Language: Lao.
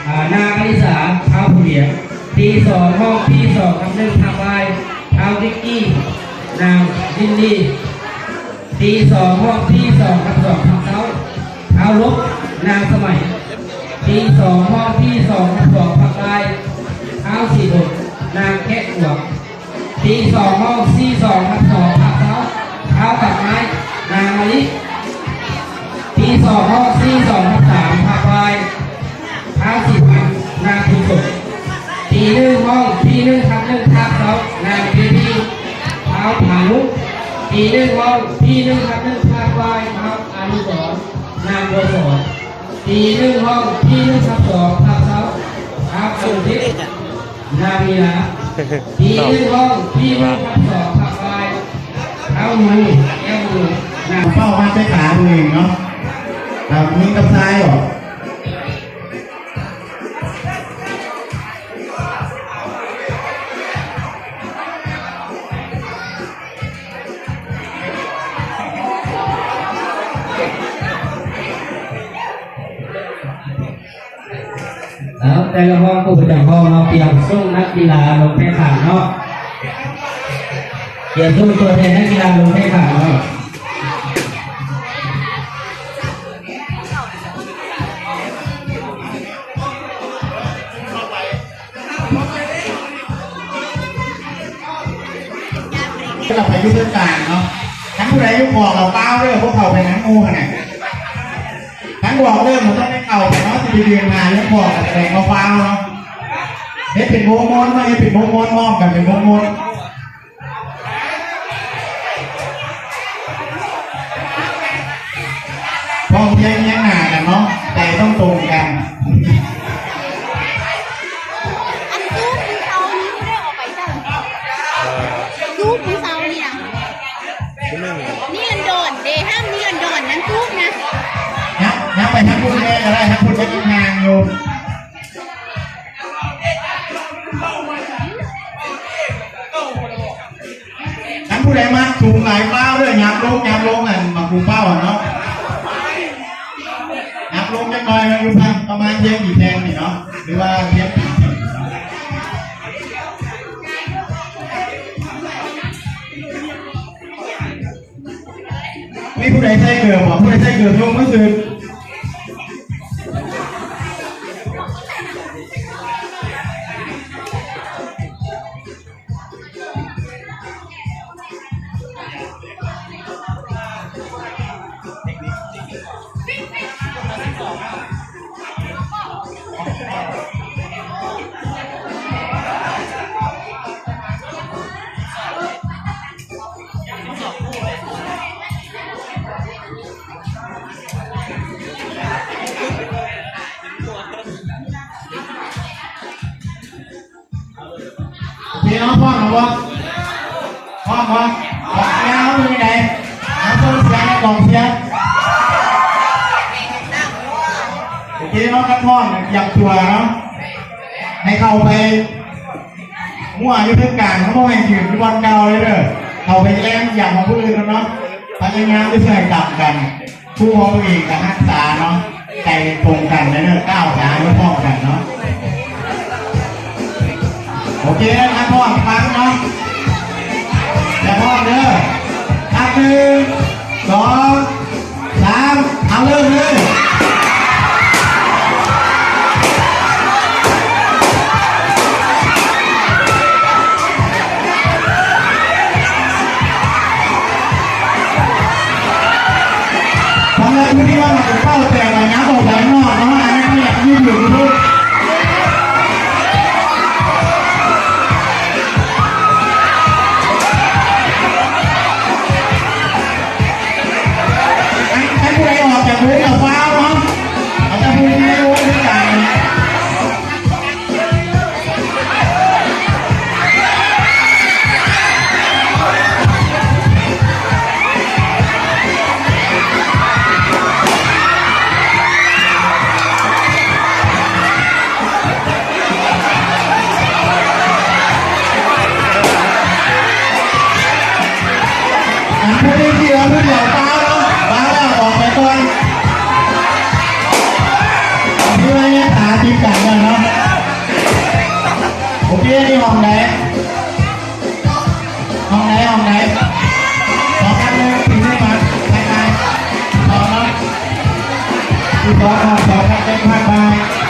ອາ ນາງອະລິສາ ທ້າວຜູ້ຫຼຽງ. ທີສອງ ຫ້ອງທີສອງທັບໜຶ່ງ ທັບວາຍ ທ້າວວິກກີ້ ນາງລິນລີ. ທີສອງ ຫ້ອງທີສອງທັບສອງ ທັບເຊົ້າ ທ້າວລົບ ນາງສະໄໝ. ທີສອງ ຫ້ອງທີສອງທັບສອງ ທັບວາຍ ທ້າວສີບົດ ນາງແຄະຫຼວງ. ທີສອງ ຫ້ອງທີສອງທັບສອງ ທັບເຊົ້າ ທ້າວກັບໄມ້ ນາງມະລິ. ທີສອງ ຫ້ອງທີສອງທັບສາມ ທັບວາຍ ທ້າວສີພັນ ນາງບຸນສົມ. ທີໜຶ່ງ ຫ້ອງທີໜຶ່ງທັບໜຶ່ງ ທັບເຊົ້າ ນາງເບບີ ທ້າວພານຸ. ທີໜຶ່ງ ຫ້ອງທີໜຶ່ງທັບໜຶ່ງ ທັບວາຍ ທ້າວອານຸສອນ ນາງບົວສອນ. ທີໜຶ່ງ ຫ້ອງທີໜຶ່ງທັບສອງ ທັບເຊົ້າ ທ້າວອານຸທິດ ນາງມີນາ. ທີໜຶ່ງ ຫ້ອງທີໜຶ່ງທັບສອງ ທັບວາຍ ທ້າວໜູ ແກ້ວບຸນ ນາງ. ເປົ້າມາແຕ່ຂາຕົວເອງເນາະ ແລ້ວຍິງກັບຊາຍອອກ. ເອົາ ແຕ່ລະຫ້ອງ ຜູ້ປະຈຳຫ້ອງເຮົາ ຕຽມສົ່ງນັກກິລາລົງແຂ່ງຂັນເນາະ, ຕຽມສົ່ງຕົວແທນນັກກິລາລົງແຂ່ງຂັນເນາະ. ສຳລັບໃຜຢູ່ເທິງກາງເນາະ, ຄັນຜູ້ໃດຍົກອອກແລ້ວຟາວເດີ, ພວກເຂົ້າໄປນຳໝູ່ຫັ້ນນະ. ຄັນບອກເລີ່ມ ມັນຕ້ອງໄດ້ເຂົ້າໄປເນາະ, ຊິໄປຢືນຖ້າຍົກອອກ ກະແສດງວ່າຟາວເນາະ. ເຮັດເປັນວົງມົນເນາະ, ເຮັດເປັນວົງມົນ, ພ້ອມກັນເປັນວົງມົນ. ພ້ອມພຽງຮຽງໜ້າກັນເນາະ, ໃຈຕ້ອງຕົງກັນ. ອັນຕູບມື້ເຊົ້ານີ້ບໍ່ໄດ້ອອກໄປໃສ? ຕູບມື້ເຊົ້ານີ້ນະ ນິລັນດອນເດ້, ຫ້າມນິລັນດອນນັ້ນຕູບນະ. ຍັບ ຍັບໄປທາງພຸ້ນແດ່ກະໄດ້, ທາງພຸ້ນຍັງຫ່າງຢູ່. ຄັນຜູ້ໃດມັກສູງຫຼາຍ ຟ້າວເດີ, ຫຍັບລົງ ຫຍັບລົງ ອັນໝາກຫູເປົ້າຫັ້ນເນາະ, ຫຍັບລົງຈັກໜ່ອຍ ມັນຢູ່ພັນປະມານທຽງກີ່ແທ່ງນີ້ເນາະ ຫຼືວ່າທຽງປີ. ມີຜູ້ໃດໃສ່ເກີບບໍ່? ຜູ້ໃດໃສ່ເກີບຍົກມືຂຶ້ນ. ພີ່ນ້ອງພ້ອມແລ້ວບໍ່? ພ້ອມບໍ່? ກອງເຊຍເຮົາເປັນຈັ່ງໃດ? ເອົາສົ່ງສຽງໃຫ້ກອງເຊຍ. ໂອເຄເນາະ, ຄັນພ້ອມກຽມຕົວເນາະ, ໃຫ້ເຂົ້າໄປມົ້ວຢູ່ເທິງກາງ, ເຮົາບໍ່ໃຫ້ຢືນຢູ່ບ່ອນເກົ່າເລີຍເດີ. ເຂົ້າໄປແລ່ນຢາກຂອງຜູ້ອື່ນເນາະ, ພະຍາຍາມທີ່ຊ່ວຍກັນ. ຄູ່ຂອງຕົວເອງກະຮັກສາເນາະ, ໃຈຕົງກັນເດີ, ກ້າວຂາໄປພ້ອມກັນເນາະ. ໂອເຄ ຖ້າພ້ອມຟັງເນາະ, ຖ້າພ້ອມເດີ. ນັບ ໜຶ່ງ ສອງ ສາມ ເອົາ ເລີ່ມເລີຍ. ສຳລັບຜູ້ທີ່ວ່າເປົ້າແຕກ ໃຫ້ຫຍັບອອກໄປນອກເນາະ, ອັນນັ້ນເປັນການຢືດຢູ່ພຸ້ນ. ໃຫ້ຜູ້ໃດອອກຈາກວົງ ເອົາ ຕິດກັນເນາະ. ໂອເຄ ນີ້ຫ້ອງໃດ? ຫ້ອງໃດ? ຫ້ອງໃດ? ສອງພັນໜຶ່ງ ສີ່ພັນ ໄປໄປ ສອງເນາະ ອີກສອງຫ້ອງ ສອງພັນໜຶ່ງ ໄປໄປ.